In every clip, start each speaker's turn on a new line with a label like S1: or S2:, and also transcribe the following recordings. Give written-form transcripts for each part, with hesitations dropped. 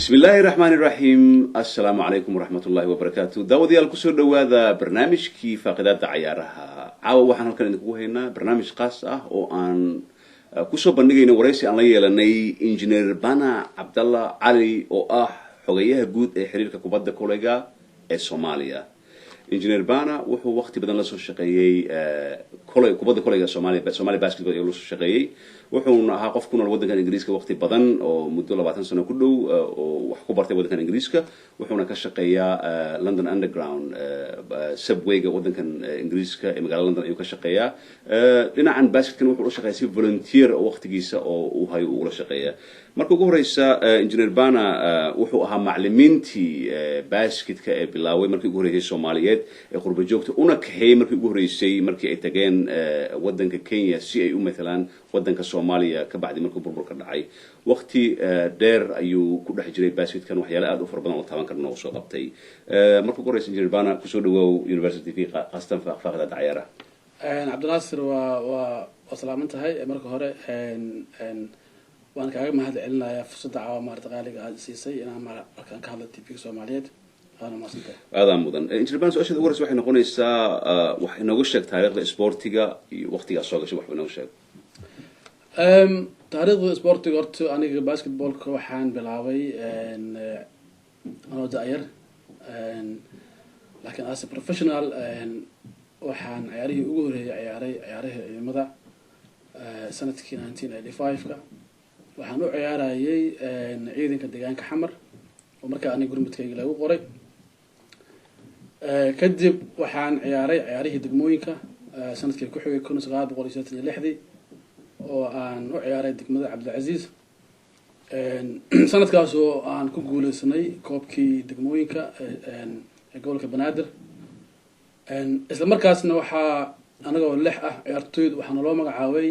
S1: Bismi illaahi raxmaani raxiim. Assalaamu calaykum waraxmat ullahi wabarakaatu. Daawadayaal, kusoo dhowaada barnaamijkii faaqidaada cayaaraha. Caawa waxaan halkan idinkugu haynaa barnaamij khaas ah oo aan kusoo bandhigayno waraysi aan la yeelanay Engineer Bana Cabdallah Cali, oo ah xogeyaha guud ee xiriirka kubadda koleyga ee Soomaaliya. Engineer Bana wuxuu waqti badan lasoo shaqeeyey koley kubadda koleyga Soomaaliya, Somali basketball ayuu lasoo shaqeeyey. Wuxuuna ahaa qof ku nool waddankan Ingiriiska waqti badan oo muddo 20 sano ku dhow, oo wax ku bartay waddankan Ingiriiska. Wuxuuna ka shaqeeyaa London Underground, subwayga waddankan Ingiriiska ee magaalada London ayuu ka shaqeeyaa. Dhinacan basketkan wuxuu ula shaqeeyaa si volunteer oo waqtigiisa oo uu hayo uu ula shaqeeyaa. Marka ugu horeysa, Engineer Bana wuxuu ahaa macalimiintii basketka ee bilaaway markii ugu horreysay Soomaaliyeed ee qurba joogta, una kaxeeyey markii ugu horreysay markii ay tageen waddanka Kenya si ay u matalaan waddanka Soomaaliya ka bacdi markuu burburka dhacay. Waqti dheer ayuu ku dhex jiray basketkan, waxyaale aad u fara badan oo taaban karna oo soo qabtay. Marka ugu horeysa, Engineer Bana, kusoo dhawow Universal TV, khaasatan faaqida cayaaraha.
S2: Cabdinaasir, waa salaaman tahay. Marka hore waan kaaga mahad celinayaa fursadda caawa maarata qaaliga aad siisay inaan markaan ka hadla TV-ga Soomaaliyeed. Waana mahadsantahay.
S1: Aadaa mudan, Engineer Bana. Su-aasheeda ugu horeysa waxay noqonaysaa, wax inooga sheeg taariikhda isboortiga iyo waqtigaa soo gashay, waxba inooga sheeg.
S2: Taariikhda isboortiga, horta aniga basketballka waxaan bilaabay anoo da-yar, laakiin as a professional waxaan ciyaarihii ugu horreeyay ciyaaray ciyaarihii ciidamada sanadkii 1985-ka. Waxaan u ciyaarayay ciidanka deegaanka Xamar oo markaa aniga gurmudkayga lagu qoray. Kadib waxaan ciyaaray ciyaarihii degmooyinka sanadkii ku xigay, 1986-dii, oo aan u ciyaaray degmada Cabdilcaziiz. Sanadkaas oo aan ku guuleysanay koobkii degmooyinka ee gobolka Banaadir. Isla markaasna waxaa anagoo lix ah ciyaartooyd waxaana loo magacaabay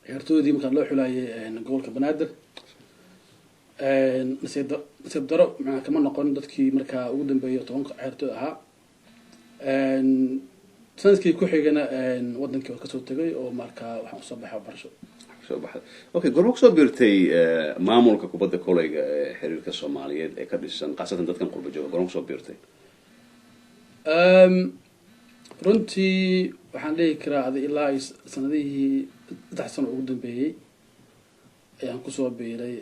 S2: ciyaartooydii markaa loo xulayay gobolka Banaadir. Nasiib daro, macnaa kama noqon dadkii markaa ugu dambeeyay 10-ka ciyaartooy ahaa. Sanadkii ku xigana wadankii waa kasoo tegay oo markaa waxaan usoo baxay waxbarasho.
S1: Soo baxday. Okay, goorma kusoo biirtay maamulka kubadda koleyga ee xiriirka Soomaaliyeed ee ka dhisan, khaasatan dadkan qurba jooga? Goorma kusoo biirtay?
S2: Runtii waxaan dhihi karaa adi ilaa ay sanadihii 3 sano ugu dambeeyey ayaan kusoo biiray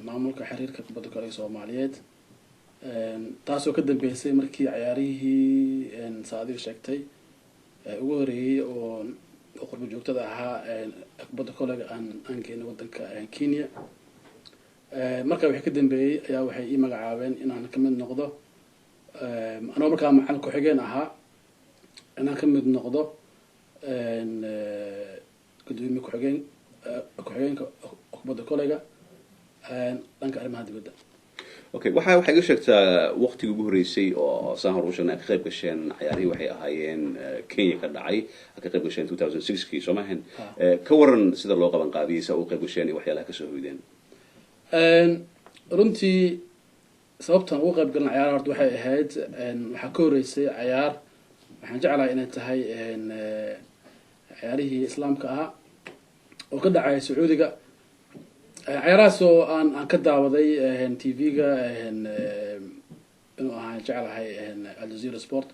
S2: maamulka xiriirka kubadda koleyga Soomaaliyeed, taasoo ka dambeysay markii ciyaarihii saa adiga sheegtay ugu horeeyey oo qurba joogtada ahaa kubadda koleyga aan geenay wadanka Kenya. Markaa wixii ka dambeeyey ayaa waxay ii magacaabeen inaan kamid noqdo, anoo markaa macalin ku-xigeen ahaa, inaan ka mid noqdo gudoomiye ku-xigeenka kubadda koleyga dhanka arrimaha dibadda.
S1: Okay, waxay iga sheegtaa waqtigii ugu horreysay oo saan hore u sheegnay aad ka qayb gasheen ciyaarihii, waxay ahaayeen Kenya ka dhacay, aad ka qayb gasheen 2006-kii, soo maahan? Ka waran sida loo qaban qaabiyey, saa uga qayb gasheen iyo waxyaalaha kasoo hoydeen.
S2: Runtii sababtan uga qayb galna ciyaaraha horta waxay ahayd, waxaa ka horreysay cayaar waxaan jeclahay inay tahay ciyaarihii Islaamka ahaa oo ka dhacay Sacuudiga, ciyaarahaas oo aan ka daawaday TV-ga, inuu ahaan jeclahay Aljazeera Sport.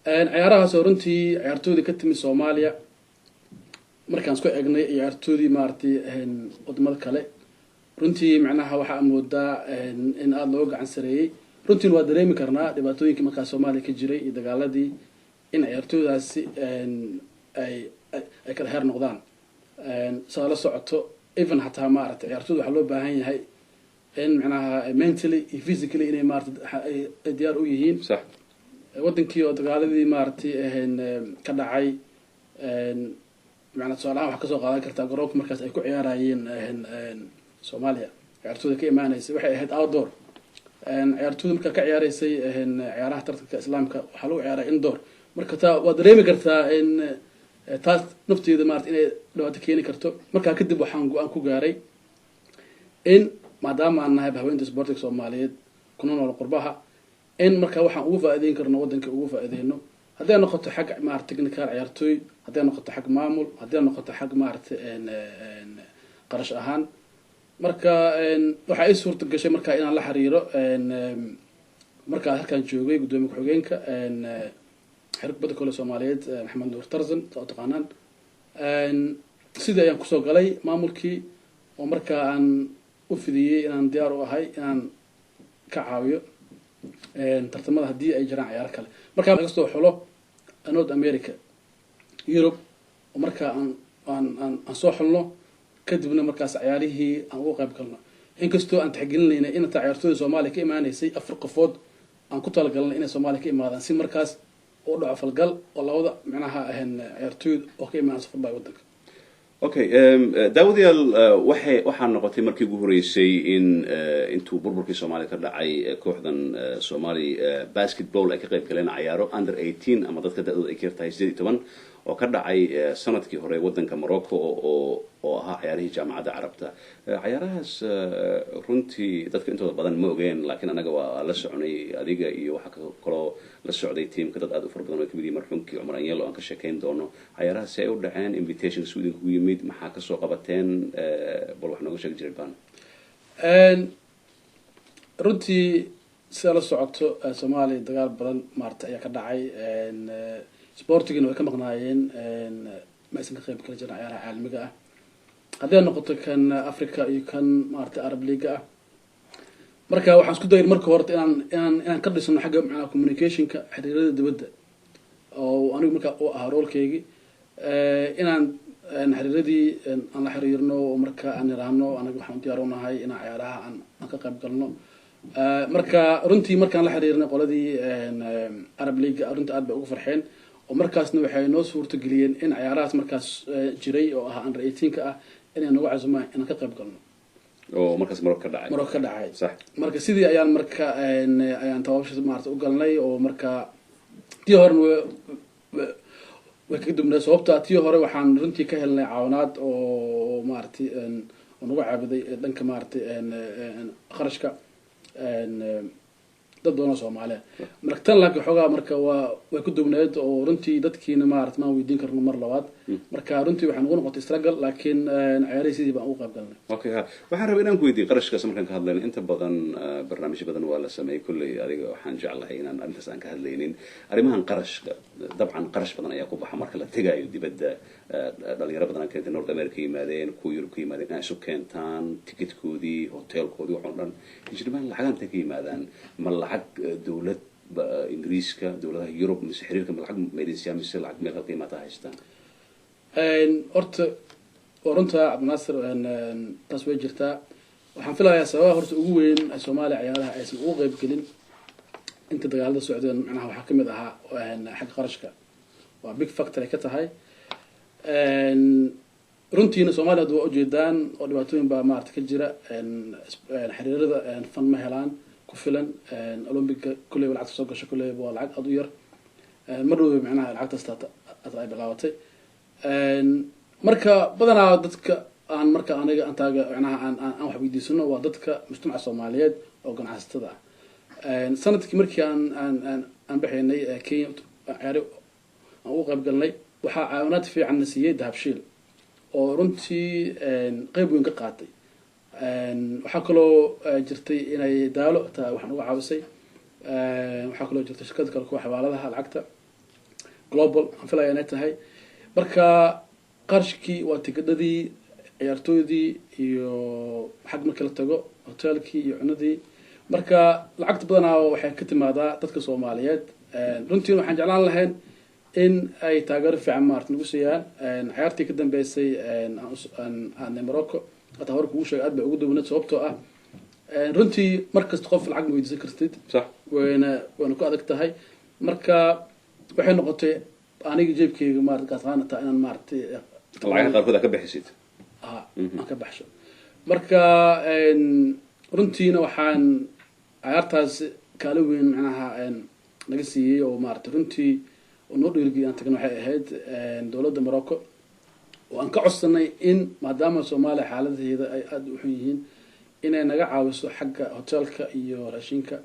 S2: Ciyaarahaas oo runtii ciyaartoydii ka timid Soomaaliya markaan isku egnay ciyaartoydii maaragtay wadamada kale, runtii macnaha waxaa moodaa in aada looga gacan sareeyey. Runtiin waa dareemi karnaa dhibaatooyinkii markaa Soomaaliya ka jiray iyo dagaaladii in ciyaartooydaasi ay kala heer noqdaan. Saa la socoto, even xataa maaragtay ciyaartooyda waxaa loo baahan yahay in macnaha mentally iyo physically inay maarata ay diyaar u yihiin. Wadankii oo dagaaladii maaragtay ka dhacay, macnaa tusaale ahaan waxaa kasoo qaadan kartaa garoonka markaas ay ku ciyaarayeen Soomaaliya ciyaartooyda ka imaaneysay waxay ahayd outdoor. Ciyaartooyda markaa ka ciyaareysay ciyaaraha tartanka Islaamka waxaa lagu ciyaaray indoor. Marka taa waa dareemi kartaa in taas nafteeda maarata inay dhibaato keeni karto. Markaa kadib waxaan go-aan ku gaaray in maadaama aan nahay haweenta sportiga Soomaaliyeed kuna nool qurbaha, in marka waxaan ugu faa'iideyn karno waddanka ugu faa'iideyno, hadday noqoto xag maarata technical ciyaartooy, hadday noqoto xag maamul, hadday noqoto xag maarata qarash ahaan. Marka waxaa ii suurta gashay marka inaan la xiriiro markaa halkaan joogay guddoomiye ku-xigeenka xiriirka kubadda koleyga Soomaaliyeed, Maxamed Nuur Tarzan saa u taqaanaan. Sidii ayaan kusoo galay maamulkii, oo markaa aan u fidiyey inaan diyaar u ahay inaan ka caawiyo tartamada haddii ay jiraan ciyaaro kale, markaa laga soo xulo North America, Europe, oo markaa aan soo xulno, kadibna markaas ciyaarihii aan uga qayb galno, inkastoo aan tixgelinayna in hataa ciyaartooyda Soomaaliya ka imaaneysay afar qofood aan ku talagalnay inay Soomaaliya ka imaadaan, si markaas u dhaco falgal oo labada micnaha ciyaartooyda oo ka imaanaysa farbaa waddanka.
S1: Okay, daawadayaal, waxaa noqotay markii ugu horeysay in intuu burburkii Soomaaliya ka dhacay kooxdan Somali basketball ay ka qayb galeen cayaaro under 18 ama dadka da-dooda ay ka yartahay 18, oo ka dhacay sanadkii hore waddanka Morocco, oo ahaa cayaarihii Jaamacadda Carabta. Cayaarahaas runtii dadka intooda badan ma ogeen, laakiin anaga waa la soconay, adiga iyo waxaa kaloo la socday teamka dad aad u fara badan oo kamid yihiin marxuumkii Cumar Anyelo, aan ka sheekayn doono cayaarahaas si ay u dhaceen, invitation su idinkugu yimid, maxaa kasoo qabateen. Bal wax nooga sheegi jiray baan.
S2: Runtii sida la socoto, Soomaaliya dagaal badan maarata ayaa ka dhacay, sportigina way ka maqnaayeen, ma aysan ka qayb kala jirin ciyaaraha caalamiga ah, haddii ay noqoto kan Africa iyo kan maarata Arab League ah. Marka waxaan isku dayay marka horta inaan ka dhisno xagga macnaha communicationka, xiriirada dibadda, oo anigu marka u ahaa roolkeygii inaan xiriiradii aan la xiriirno, oo marka aan iraahno anaga waxaan diyaar u nahay inaan ciyaaraha aan ka qayb galno. Marka runtii markaan la xiriirnay qoladii Arab League, runtii aad bay ugu farxeen, oo markaasna waxay noo suurta geliyeen in ciyaarahaas markaas jiray oo ahaa under 18-ka ah inay nagu casumaan inaan ka qayb galno.
S1: Oo markaas Morocco ka dhacay.
S2: Morocco ka dhacay.
S1: Sax.
S2: Marka sidii ayaan marka ayaan tababasha maarata u galnay, oo marka tii horena way kaga dubnay, sababta tii hore waxaan runtii ka helnay caawinaad oo maaragtay oo nagu caabiday dhanka maaragtay qarashka dad badan oo Soomaaliya. Marka tan laakiin xoogaa marka way ku dubneed, oo runtii dadkiina maarata maan weydiin karno mar labaad. Marka runtii waxay nagu noqotay struggle, laakiin ciyaarihii sidii baan ugu qayb galnay.
S1: Okay, ha, waxaan rabay inaan ku weydiiyo qarashkaas markaan ka hadlayno. Inta badan barnaamijyo badan waa la sameeyey kolley, adiga waxaan jeclahay inaan arrintaas aan ka hadlaynin, arrimahan qarashka. Dabcan qarash badan ayaa ku baxa marka la tegayo dibadda. Dhalinyaro badan aan keentay North America yimaadeen, kuwa Yurub ka yimaadeen, inay isu keentaan tikidkoodii, hotelkoodii, waxoo dhan. Injirmaan lacagaan intay ka yimaadaan? Ma lacag dowlad Ingiriiska, dowladaha Yurub, mise xiriirka, ma lacag maydinsiyaa, mise lacag meel kale ka imaata haystaan?
S2: Horta waa runta, Cabdinaasir, taas way jirtaa. Waxaan filayaa sababaha horta ugu weyn ee Soomaaliya ciyaaraha aysan ugu qayb gelin inta dagaalada socdeen macnaha waxaa kamid ahaa xagga qarashka, waa big factor ay ka tahay. Runtiina Soomaaliya hadda waa ujeedaan oo dhibaatooyin baa maarata ka jira, xiriirada fund ma helaan ku filan. Olympiga kulleyba lacagta soo gasho kulleyba waa lacag aada u yar, mar dhowba macnaha lacagtaas hata ay bilaabatay. Marka badanaa dadka aan marka aniga aan taaga macnaha aan wax weydiisano waa dadka mujtamaca Soomaaliyeed oo ganacsatada ah. Sanadkii markii aan baxaynay Kenya ciyaari aan ugu qayb galnay, waxaa caawinaad fiican na siiyey Dahabshiil, oo runtii qeyb weyn ka qaatay. Waxaa kaloo jirtay inay Daalo taa waxaan uga caawisay. Waxaa kaloo jirtay shirkada kale, kuwa xawaaladaha lacagta Global aan filaya inay tahay. Marka qarashkii waa tikidhadii ciyaartooydii iyo xag markii la tago hotelkii iyo cunadii. Marka lacagta badanaa waxay ka timaadaa dadka Soomaaliyeed. Runtiina waxaan jeclaan lahayn in ay taageero fiican maarata nagu siiyaan. Ciyaartii ka dambeysay aan aadnay Morocco, hataa hore kugu sheegay, aad bay ugu duwanayd, sababtoo ah runtii mar kasta qof lacag ma weydiisan kartid. Wayna ku adag tahay. Marka waxay noqotay aniga jeebkeyga maarata gaas ahaan hataa inaan maaratay
S1: lacagaha qaarkood aa ka bixisid.
S2: Ha, aan ka baxsho. Marka runtiina waxaan ciyaartaas kaalin weyn macnaha naga siiyey oo maarata runtii oo noo dhiirigeliy aan tagna waxay ahayd dowladda Morocco, oo aan ka codsanay in maadaama Soomaaliya xaaladaheeda ay aada u xun yihiin, inay naga caawiso xagga hotelka iyo raashinka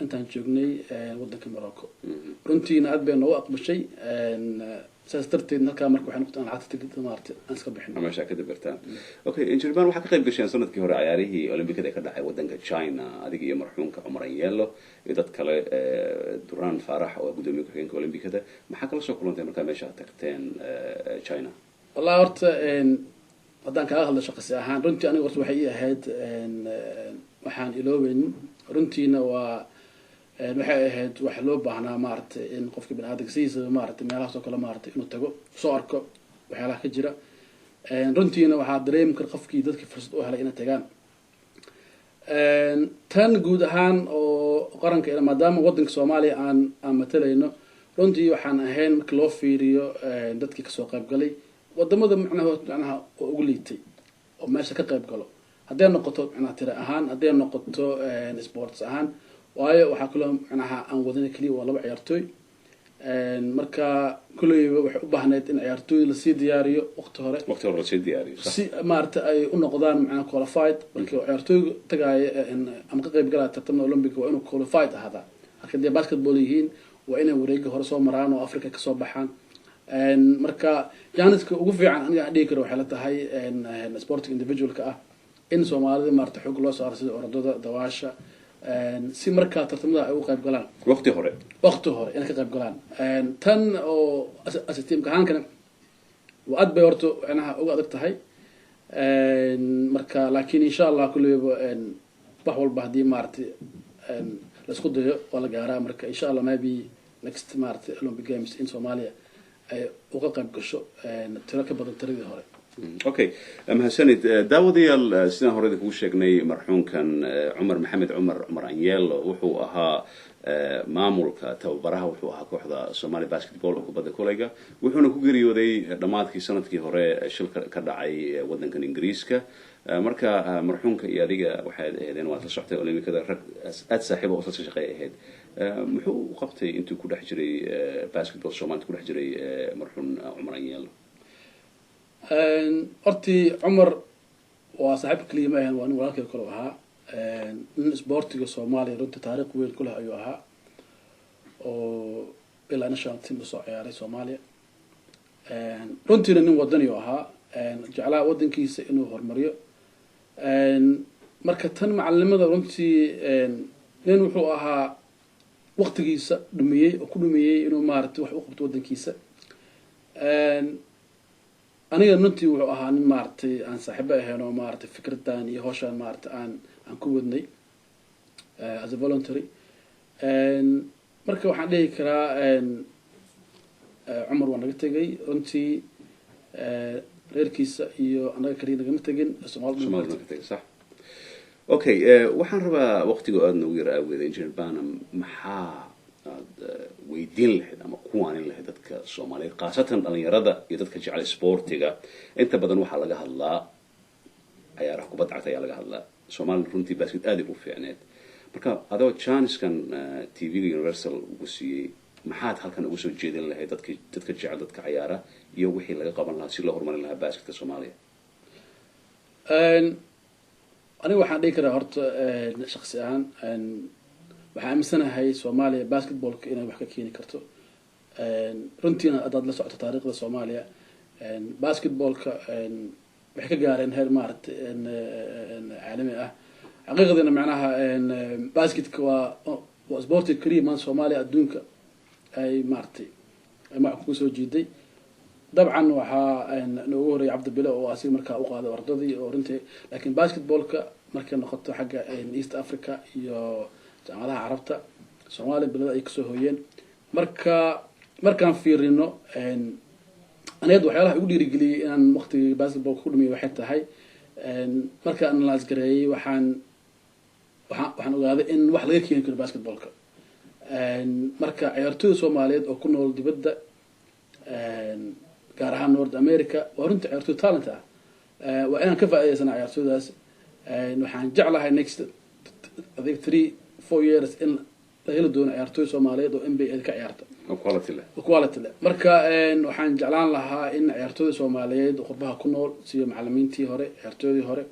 S2: intaan joognay waddanka Morocco. Runtiina aad bay noogu aqbashay. Saas darteed halkaa marka waxay noqotay aan lacagta tigidhada maaragtay aan iska bixin.
S1: Meesha ka dabartaan. Okay, Engineer Ban, waxaa ka qayb gasheen sanadkii hore cayaarihii Olympicada ee ka dhacay wadanka China, adiga iyo marxuumka Cumar Anyeelo iyo dad kale, Duraan Faarax oo gudoomiye ku-xigeenka Olympicada. Maxaa kala soo kulantay markaa meesha aad tagteen China?
S2: Wallahi horta haddaan kaaga hadlo shaqsi ahaan, runtii aniga horta waxay ii ahayd waxaan iloobeynin. Runtiina waa waxay ahayd wax loo baahnaa maaragtay in qofka bini aadamka sidiisaba maaragtay meelahaas oo kale maaragtay inuu tago, soo arko waxyaalaha ka jira. Runtiina waxaa dareemi kara qofkii dadkii fursad u helay inay tagaan. Tan guud ahaan oo qaranka, maadaama wadanka Soomaaliya aan matalayno, runtii waxaan ahayn marka loo fiiriyo dadkii kasoo qayb galay wadamada macnaha oo ugu liitay oo meesha ka qayb galo, hadday noqoto macnaha tira ahaan, hadday noqoto sports ahaan, waayo waxaa kaloo macnaha aan wadana keliya waa laba ciyaartooy. Marka kulleyba waxay u baahneyd in ciyaartooy lasii diyaariyo waqti hore.
S1: Waqti hore lasii diyaariyo, sax.
S2: Si maaragta ay u noqdaan macnaha qualified. Markii ciyaartooygu tagaaya ama ka qayb galaya tartamada Olympic waa inuu qualified ahaadaa. Marka dee basketball yihiin, waa inay wareega hore soo maraan oo Africa kasoo baxaan. Marka janiska ugu fiican aniga aan dhihi karo waxay la tahay sporting individualka ah in Soomaalida maarata xoog loo saaro, sida orodada, dawaasha, si markaa tartamada ay uga qayb galaan.
S1: Waqti hore.
S2: Waqti hore inay ka qayb galaan. Tan oo as teamka ahaankana waa aad bay horta macnaha uga adag tahay. Marka laakiin insha Allah kulleyba wax walba haddii maaragtay la isku dayo waa la gaaraa. Marka insha Allah maybe next maaragtay Olympic Games in Soomaaliya ay uga qayb gasho tiro ka badan tiradii hore.
S1: Okay, mahadsanid. Daawadayaal, sidaan hore idinkugu sheegnay, marxuumkan Cumar Maxamed Cumar, Cumar Anyeelo, wuxuu ahaa maamulka tababaraha, wuxuu ahaa kooxda Somali basketball oo kubadda koleyga, wuxuuna ku geeriyooday dhammaadkii sanadkii hore shilka ka dhacay waddankan Ingiriiska. Marka marxuumka iyo adiga waxaad ahaydeen, waad la soctay Olympicada, rag aad saaxiiba oo isla shaqeey ahayd. Muxuu u qabtay intuu ku dhex jiray basketball Somalia ku dhex jiray marxuum Cumar Anyeelo?
S2: Hortii Cumar waa saaxiib keliya ma ahan, waa nin walaalkay kale ahaa. Nin isboortiga Soomaaliya runtii taariikh weyn ku leh ayuu ahaa oo ilaa national team usoo ciyaaray Soomaaliya. Runtiina nin wadani u ahaa, jeclaa wadankiisa inuu horumariyo. Marka tan macalinimada, runtii nin wuxuu ahaa waqtigiisa dhumiyey oo ku dhumiyey inuu maaragtay wax u qabto wadankiisa. Aniga runtii wuxuu ahaa nin maaragtay aan saaxiibo ahayn oo maaragtay fikradan iyo hawshaan maaragtay aan ku wadnay as a voluntary. Marka waxaan dhihi karaa Cumar waa naga tegay. Runtii reerkiisa iyo annaga kaliya nagama tegin.
S1: Soomaalida ka tegay, sax. Okay, waxaan rabaa waqtiga aada noogu yar aaweeda, Engineer Banam, maxaa aad weydiin lahayd ama ku waanin lahayd dadka Soomaaliyeed, khaasatan dhalinyarada iyo dadka jecel sportiga? Inta badan waxaa laga hadlaa cayaaraha kubadda cagta ayaa laga hadlaa. Soomaalida runtii basket aad ay u fiicneed. Marka adoo chanceskan TV-ga Universal ugu siiyey, maxaad halkan ugu soo jeedin lahayd dadka jecel dadka cayaara iyo wixii laga qaban lahaa si loo horumarin lahaa basketka Soomaaliya?
S2: Aniga waxaan dhihi karaa horta shaksi ahaan waxaan aaminsanahay Soomaaliya basketballka inay wax ka keeni karto. Runtiina haddaad la socoto taariikhda Soomaaliya basketballka, waxay ka gaareen heer maaragtay caalami ah. Xaqiiqdiina macnaha basketka waa sportiga keliya maanta Soomaaliya adduunka ay maaragtay magac kuga soo jiiday. Dabcan waxaa noogu horreeyay Cabdi Bile oo asiga markaa u qaaday ordadii oo runtii, laakiin basketballka markay noqoto xagga East Africa iyo jaamacadaha Carabta, Soomaaliya bilada ay kasoo hooyeen. Marka markaan fiirino, aniga waxyaalaha igu dhiirigeliyey inaan waqtigii basketballka ku dhumiyo waxay tahay markaan analyse gareeyey waxaan ogaaday in wax laga keeni karo basketballka. Marka ciyaartooyda Soomaaliyeed oo ku nool dibadda, gaar ahaan North America, waa runtii ciyaartooy talent ah. Waa inaan ka faa'iidaysana ciyaartooydaas. Waxaan jeclahay next adig 3-4 years in la heli doono ciyaartooy Soomaaliyeed oo NBA ka ciyaarta.
S1: Oo quality leh.
S2: Oo quality leh. Marka waxaan jeclaan lahaa in ciyaartooyda Soomaaliyeed oo qurbaha ku nool, sida macalimiintii hore, ciyaartooydii hore,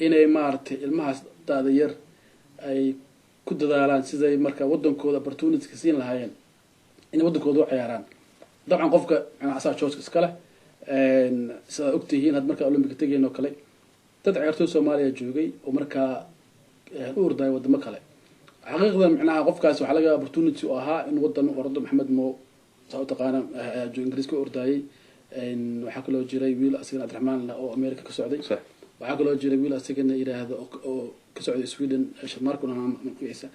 S2: inay maaragtay ilmahaas daada yar ay ku dadaalaan siday marka wadankooda opportunityka siin lahaayeen inay wadankooda u ciyaaraan. Dabcan qofka macnaha asaa choice iska leh. Sidaad ogtihiin, had markaa Olympic tegayn oo kale, dad ciyaartooy Soomaaliya joogay oo markaa u ordaya wadamo kale. Xaqiiqda macnaha qofkaas waxaa laga opportunity u ahaa in wadan u ordo. Maxamed Mo saa u taqaana ayaa Ingiriiska u ordayay. Waxaa kaloo jiray wiil asigana Cabdiraxmaan lah oo America ka socday. Waxaa kaloo jiray wiil asigana yidhaahdo oo ka socday Sweden, Sharmarkuna magaciisa.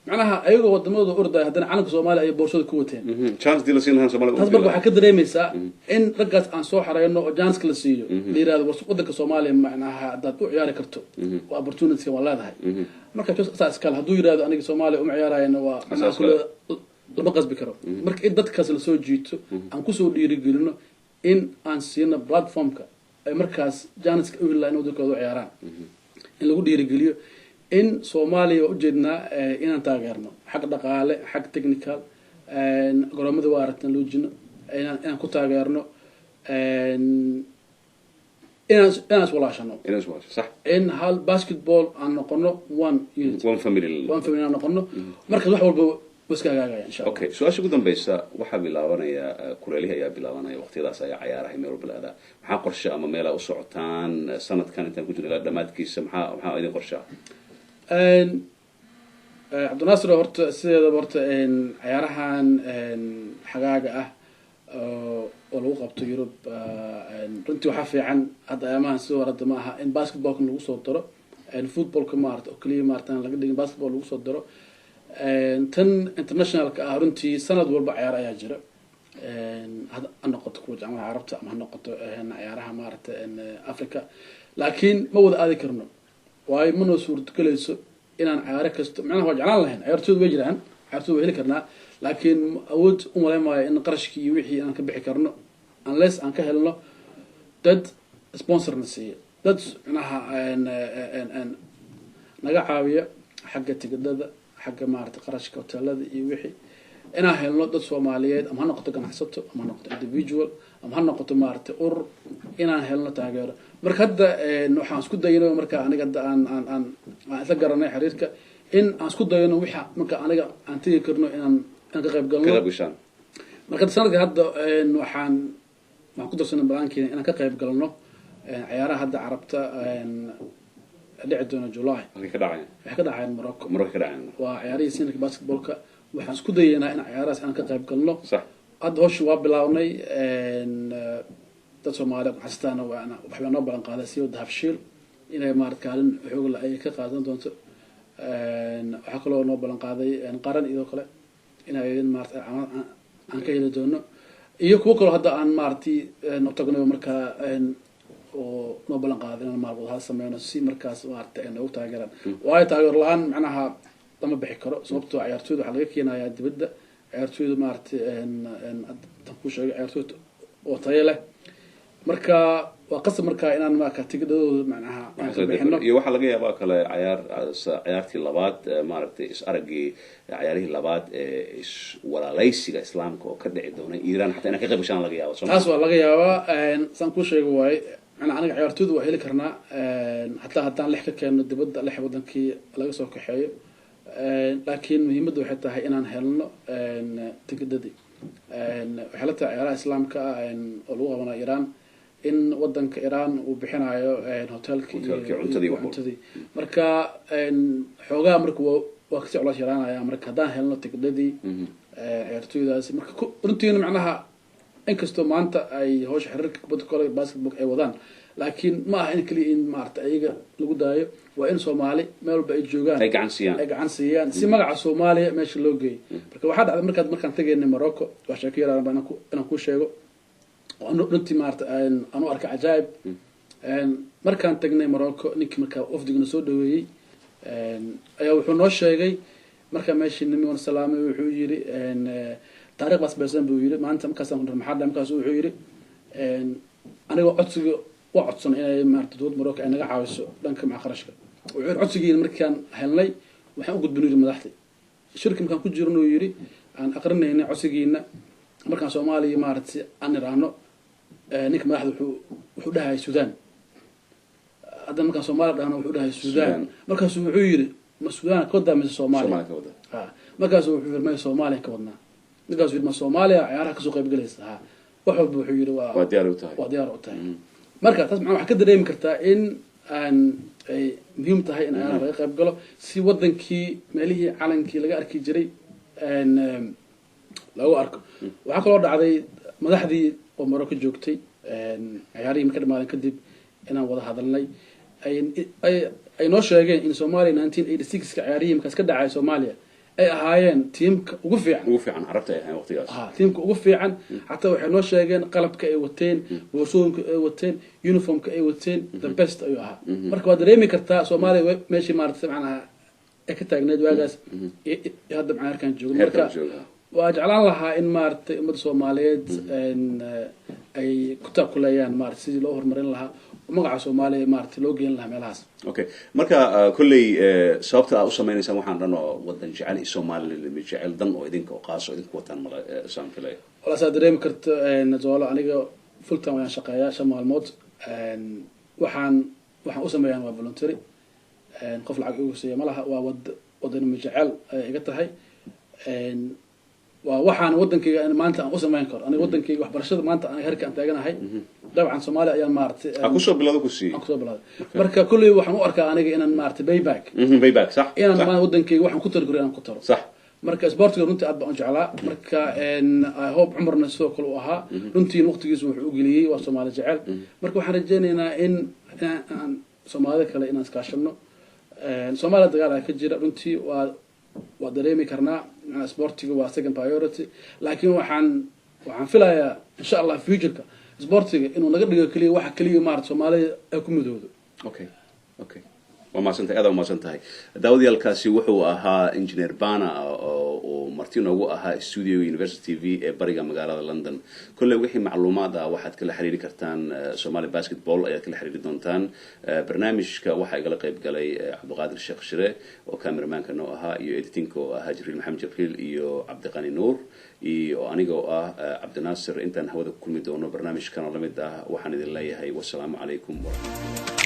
S2: Macnaha ayagoo wadamadooda ordaya, haddana calanka Soomaaliya ayay boorsada ku wateen.
S1: Chance dii la siin lahaa Soomaaliya.
S2: Taas marka waxaa ka dareemaysaa in raggaas aan soo xareyno oo chance la siiyo, la yirahdo war wadanka Soomaaliya macnaha haddaad u ciyaari karto, waa opportunity waa leedahay. Marka choice asaa iskale. Hadduu yirahdo aniga Soomaaliya uma ciyaarayana, waa macnaha
S1: iskale.
S2: Kule lama qasbi karo. Marka in dadkaas lasoo jiito, aan kusoo dhiirigelino, in aan siino platformka ay markaas chance-ka u heli lahaa in wadankooda u ciyaaraan, in lagu dhiirigeliyo in Soomaaliya waa ujeednaa inaan taageerno xag dhaqaale, xag technical, garoomada waa aragtan loojino, inaan ku taageerno, inaan iswalaashano.
S1: Inaan iswalaasho, sax.
S2: In hal basketball aan noqono, one unit.
S1: One family.
S2: One family aan noqono. Markaas wax walba wa iska hagaagaya, insha Allah.
S1: Okay, su-aasha ugu dambeysa. Waxaa bilaabanaya kuleelihii ayaa bilaabanaya. Waqtiyadaas ayaa cayaarahay meel walba la aadaa. Maxaa qorshe ama meelaa u socotaan sanadkan intaan ku jirno ilaa dhammaadkiisa? Maxaa idin qorshe ah?
S2: Cabdinaasir, horta sideedaba horta cayaarahan xagaaga ah oo lagu qabto Yurub, runtii waxaa fiican hadda ayaamahan sidoo hore hadda ma aha in basketballka lagu soo daro footballka maarata oo keliya, maarata aan laga dhigin, basketball lagu soo daro. Tan internationalka ah, runtii sanad walba cayaar ayaa jira, ha noqoto kuwa jaamacada Carabta ama ha noqoto cayaaraha maarata Africa, laakiin ma wada aadi karno, waayo ma noo suurtagelayso inaan cayaaro kasto. Macnaha waa jeclaan lahayn, ciyaartooydu way jiraan, ciyaartooydu waa heli karnaa, laakiin awood u malayn maayo in qarashkii iyo wixii aan ka bixi karno, unless aan ka helno dad sponsorna siiya, dad macnaha naga caawiya xagga tigidhada, xagga maarata qarashka hoteelada iyo wixii. Inaan helno dad Soomaaliyeed, ama ha noqoto ganacsato, ama ha noqoto individual, ama ha noqoto maarata urur, inaan helno taageero. Marka hadda waxaan isku dayno, marka aniga hadda aan isla garanay xiriirka, in aan isku dayno waxa marka aniga aan tegi karno inaan ka qayb
S1: ka
S2: galno.
S1: Qayb gashaan.
S2: Marka hadda sanadka hadda waxaan ku darsanay balaankeena inaan ka qayb galno ciyaaraha hadda Carabta dhici doona July.
S1: Halkay ka dhacayaan?
S2: Waxay ka dhacayaan Morocco.
S1: Morocco ka dhacayaan.
S2: Waa ciyaarihii seniorka basketballka. Waxaan isku dayeynaa in ciyaarahaas aan ka qayb galno. Hadda hawsha waa bilaabnay. Dad Soomaaliya ganacsataana waxbaa noo ballan qaaday, si Dahabshiil inay maarata kaalin xoog la ay ka qaadan doonto. Waxaa kaloo noo ballan qaaday Qaran iyadoo kale inay maarata aan ka heli doono, iyo kuwo kaloo hadda aan maaragtay u tagnay markaa oo noo ballan qaaday inaan maarata wadaha sameyno si markaas maarata ay noogu taageeraan. Waayo taageero la-aan macnaha lama bixi karo, sababtoo ciyaartooyda waxaa laga keenayaa dibadda. Ciyaartooyda maaragtay tan kuu sheegay, ciyaartooyda oo tayo leh, marka waa qasab markaa inaan marka tigidhadooda macnaha aan ka bixino.
S1: Iyo waxaa laga yaabaa kale ciyaartii labaad, maaragtay is araggii cayaarihii labaad ee iswalaalaysiga Islaamka oo ka dhici doona Iiraan, xataa inay ka qayb gashaan laga yaaba, soo ma?
S2: Taas waa laga yaabaa. Saan kuu sheegi waaye, macnaa aniga ciyaartooyda waa heli karnaa, hataa haddaan lix ka keeno dibadda, lix wadankii laga soo kaxeeyo, laakiin muhiimadda waxay tahay inaan helno tigidhadii. Waxay la tahay ciyaaraha Islaamka ah oo lagu qabanayo Iiraan in wadanka Iiraan uu bixinayo hotelki.
S1: Hotelkii, cuntadii, wax walba.
S2: Cuntadii. Marka xoogaa marka waa kasii culays yaraanaya marka haddaan helno tigidhadii ciyaartooydaasi. Marka runtiina macnaha inkastoo maanta ay hawsha xiriirka kubadda koley basketball ay wadaan, laakiin ma aha in keliya in maarata ayaga lagu daayo. Waa in Soomaali meel walba ay joogaan
S1: ay gacan siiyaan.
S2: Ay gacan siiyaan si magaca Soomaaliya meesha loo geeyo. Marka waxaa dhacday markaan tegaynay Morocco, waa sheeko yaraan baa inaan ku sheego oo runtii maarata aan u arkay cajaa'ib. Markaan tagnay Morocco, ninkii markaa wafdigana soo dhaweeyey ayaa wuxuu noo sheegay, markaa meeshii nimi wan salaamay, wuxuu yiri taariikh baas beersan buu yiri maanta. Markaasaan ku maxaa dhacay? Markaasu wuxuu yiri anigoo codsiga waa codsanay inay maarata dowladda Morocco ay naga caawiso dhanka maca qarashka. Wuxuu yiri codsigiina markaan helnay waxaan u gudbinay yiri madaxdii. Shirki markaan ku jirno, uu yiri, aan aqrinaynay codsigiina, markaan Soomaaliya maarata aan iraano, ninka madaxda wuxuu dhahayay Sudan. Haddana markaan Soomaaliya dhahno wuxuu dhahay Sudan.
S1: Sudan.
S2: Markaasuu wuxuu yiri ma Sudan ka wadaa mise Soomaaliya?
S1: Soomaaliya ka wada.
S2: Ha, markaasuu wuxuu yiri maya, Soomaaliya ka wadnaa. Ninkaas yidhi, "Ma Soomaaliya ciyaaraha kasoo qayb galaysa?" Ha, wax walba wuxuu yidhi waa
S1: Waa diyaar u tahay.
S2: Waa diyaar u tahay. Marka taas macnaa waxaa ka dareemi kartaa in aan ay muhiim tahay in ciyaaraha laga qayb galo, si wadankii meelihii calankii laga arki jiray loogu arko. Waxaa kaloo dhacday madaxdii oo Morocco joogtay ciyaarihii marka dhamaadeen kadib inaan wada hadalnay, ay noo sheegeen in Soomaaliya 1986ka ciyaarihii markaas ka dhacay Soomaaliya ay ahaayeen tiimka ugu fiican.
S1: Ugu fiican Carabta ay ahayn waqtigaas.
S2: Ha, tiimka ugu fiican. Xataa waxay noo sheegeen qalabka ay wateen, boorsooyinka ay wateen, uniformka ay wateen, the best ayuu ahaa. Marka waad dareemi kartaa Soomaaliya meeshii maaragtay macnaha ay ka taagneed waagaas iyo hadda macnaha halkaan joogno.
S1: Heerkan
S2: Marka
S1: jooga.
S2: waa jeclaan lahaa in maaragtay ummadda Soomaaliyeed ay ku taakuleeyaan maaragtay sidii loo horumarin lahaa oo magaca Soomaaliya maaragtay loo geyn lahaa meelahaas.
S1: Okay, marka kolley sababta aa u samaynaysaan waxaan dhan oo wadan jecel iyo Soomaalinimo jecel, dan oo idinka oo qaas oo idinku wataan mala saan filaya.
S2: Walaa, saa dareemi karto Zoolo, aniga full time ayaan shaqeeyaa 5 maalmood. Waxaan u sameeyaan waa voluntary. Qof lacag igu siiya ma laha. Waa wadanimo jecel ayay iga tahay. Waa waxaan wadankayga in maanta aan u sameyn karo. Aniga wadankayga waxbarashada maanta aniga heerka aan taaganahay, dabcan Soomaaliya ayaan maaragtay
S1: Ha kusoo bilowda ku siiyey.
S2: Aan kusoo bilowday. Marka kulley waxaan u arkaa aniga inaan maaragtay payback
S1: Payback, sax.
S2: Inaan maanta wadankayga waxaan ku tari karo inaan ku taro. Marka sportiga runtii aad baan u jeclaa. Marka I hope Cumarna sidoo kale uu ahaa. Runtiin waqtigiisu wuxuu u geliyey waa Soomaali jecel. Marka waxaan rajaynaynaa in aan Soomaalida kale inaan iskaashano. Soomaaliya dagaal ayaa ka jira runtii, waa dareemi karnaa. Macnaa sportiga waa second priority, laakiin waxaan filayaa insha Allah futureka sportiga inuu naga dhigo keliya waxa keliya maarata Soomaalida ay ku midoodo.
S1: Okay, waa mahadsantahay, aad mahadsan tahay. Daawadayaalkaasi wuxuu ahaa Engineer Bana oo marti noogu ahaa studio University TV ee bariga magaalada London. Kolley wixii macluumaad ah waxaad kala xiriiri kartaan Somali Basketball ayaad kala xiriiri doontaan. Barnaamijka waxaa igala qayb galay Cabdiqaadir Sheekh Shire oo cameramanka noo ahaa, iyo editingka oo ahaa Jibriil Maxamed Jibriil iyo Cabdiqani Nuur, iyo aniga oo ah Cabdinaasir. Intaan hawada ku kulmi doono barnaamijkan oo lamid ah, waxaan idin leeyahay wasalaamu calaykum waraxmat.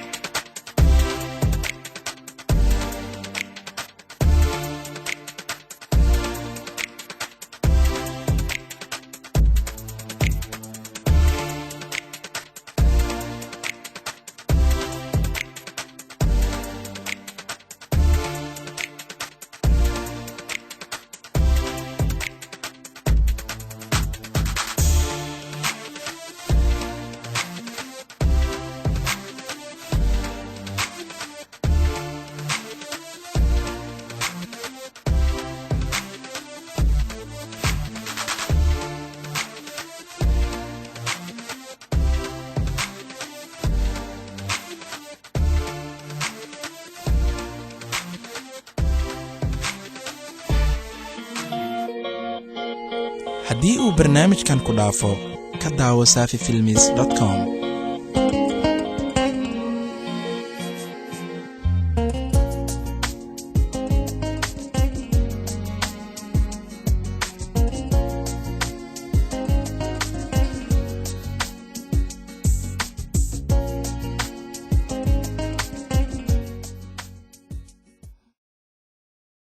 S3: Haddii uu barnaamijkan ku dhaafo, ka daawo Saafi Filmis com.